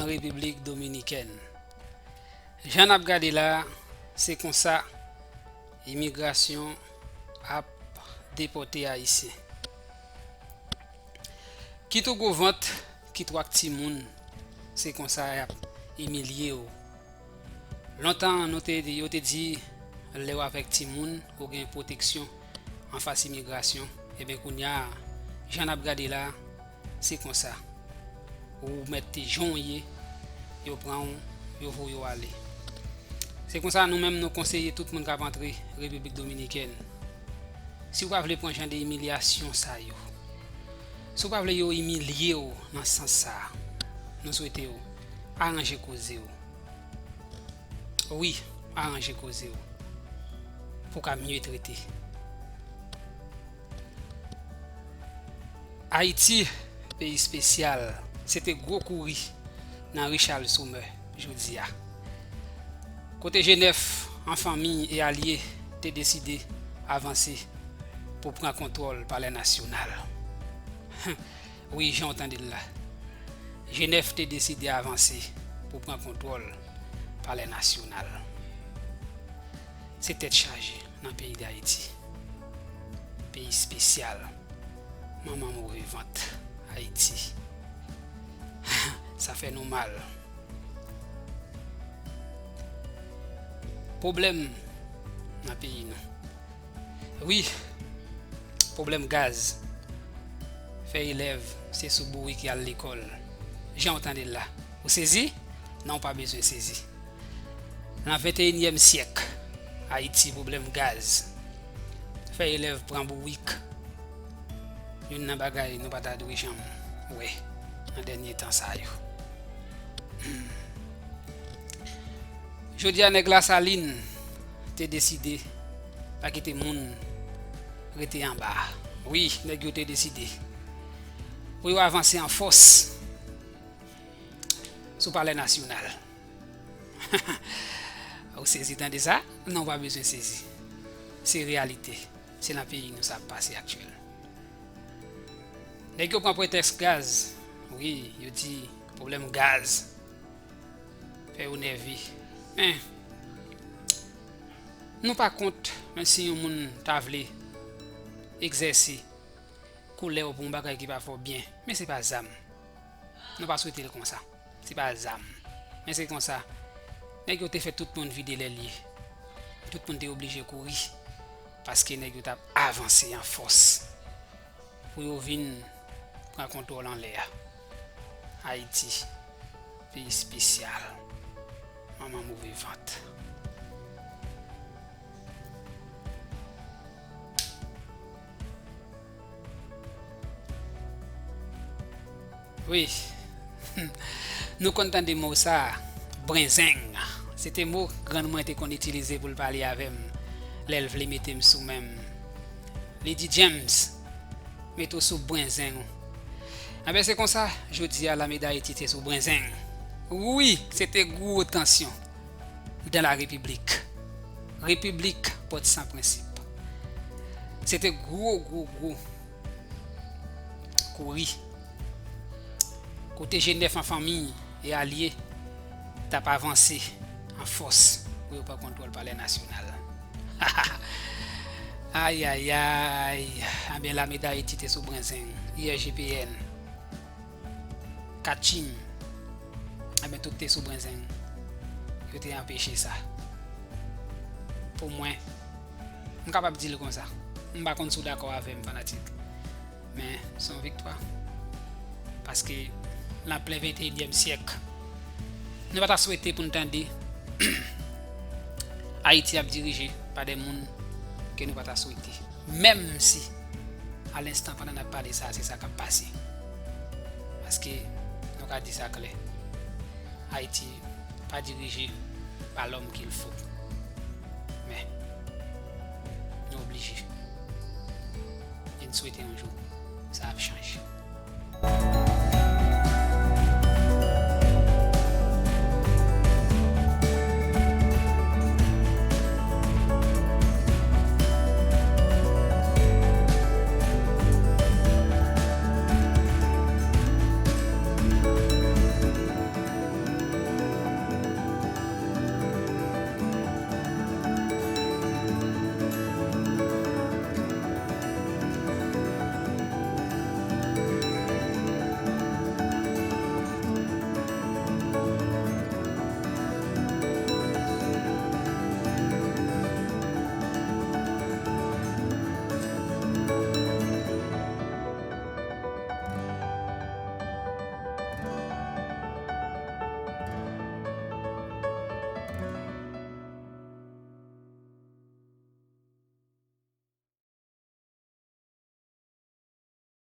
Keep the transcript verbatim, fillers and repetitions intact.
Repiblik Dominikèn. Jan n ap gade la, se konsa imigrasyon ap depòte Ayisyen. Kit ou gwo vant, kit w ak timoun, se konsa y ap imilye w. Lontan, nou te, yo te di, lè w avèk timoun, ou gen pwoteksyon anfas imigrasyon. Ebyen, kounye a, jan n ap gade la, se konsa. Ou mèt te jan w ye, yo pran w, yo voye w ale. Se konsa, nou menm, nou konseye tout moun k ap antre Repiblik Dominikèn. Si w pa vle pran jan de imilyasyon sa yo, si w pa vle yo imilye w nan sans sa a, nou swete w aranje koze w. Wi, aranje koze w pou w ka mye trete. Ayiti, peyi espesyal, se te gwo kouri nan ri Charles Summer jodi a. Kote G nèf an fanmi e alye te deside avanse pou pran kontwòl Palè Nasyonal. Wi, jan w tande l la. G nèf te deside avanse pou pran kontwòl Palè Nasyonal. Se tèt chaje nan peyi Dayiti. Peyi espesyal. Manman move vant, Ayiti. Sa fè nou mal. Pwoblèm nan peyi nou. Wi, pwoblèm gaz fè elèv se sou bourik y al lekòl. Jan w tande l la. Ou sezi? Non, w pa bezwen sezi. Nan venteyinyèm syèk, Ayiti, pwoblèm gaz fè elèv pran bourik. Youn nan bagay nou pa ta dwe janm wè nan dènye tan sa yo. Jodi a, nèg Lasalin te deside pa kite moun rete anba. Wi, nèg yo te deside pou yo avanse an fòs sou Palè Nasyonal. Ou sezi tande sa? Non, w pa bezwen sezi. Se reyalite. Se nan peyi nou sa ap pase aktyèl. Nèg yo pran pretèks gaz. Wi, yo di pwoblèm gaz fè yo nève. Men, nou pa kont, menm si yon moun ta vle egzèse koulè w pou yon bagay ki pa fè w byen. Men se pa zam. Nou pa swete l konsa. Se pa zam. Men se konsa. Nèg yo te fè tout moun vide lè l ye. Tout moun te oblije kouri. Paske nèg yo t ap avanse an fòs pou yo vin pran kontwòl anlè a. Ayiti, peyi espesyal. Manman move vant. Wi. Nou konn tande mo sa a, brenzeng. Se te mo grann mwen te konn itilize pou l pale avè m lè l vle mete m sou men m. Li di, James, mete w sou brenzeng ou. Enben, se konsa, jodi a, lame Dayiti te sou brenzeng. Wi, se te gwo tansyon dans la République. Repiblik Pòtoprens. Se te gwo, gwo, gwo kouri. Kote G nèf an fanmi e alye t ap avanse an fòs pou yo pran kontwòl Palè Nasyonal. Ayayay. Anben, lame Dayiti te sou brenzeng. I R G P N. Katchim. Anben, tout te sou brenzeng. Yo te anpeche sa. Pou mwen, m kapab di l konsa. M pa konn si w dakò avè m, fanatik. Men, se yon viktwa. Paske, nan plen venteyinyèm syèk, nou pa ta swete pou n tande Ayiti ap dirije pa de moun ke nou pa ta swete. Menm si, a lenstan, pandan n ap pale sa, se sa k ap pase. Paske, nou ka di sa klè. Ayiti pa dirije pa l'homme qu'il faut. Men, nou oblije. E n swete yon jou, sa ap chanje.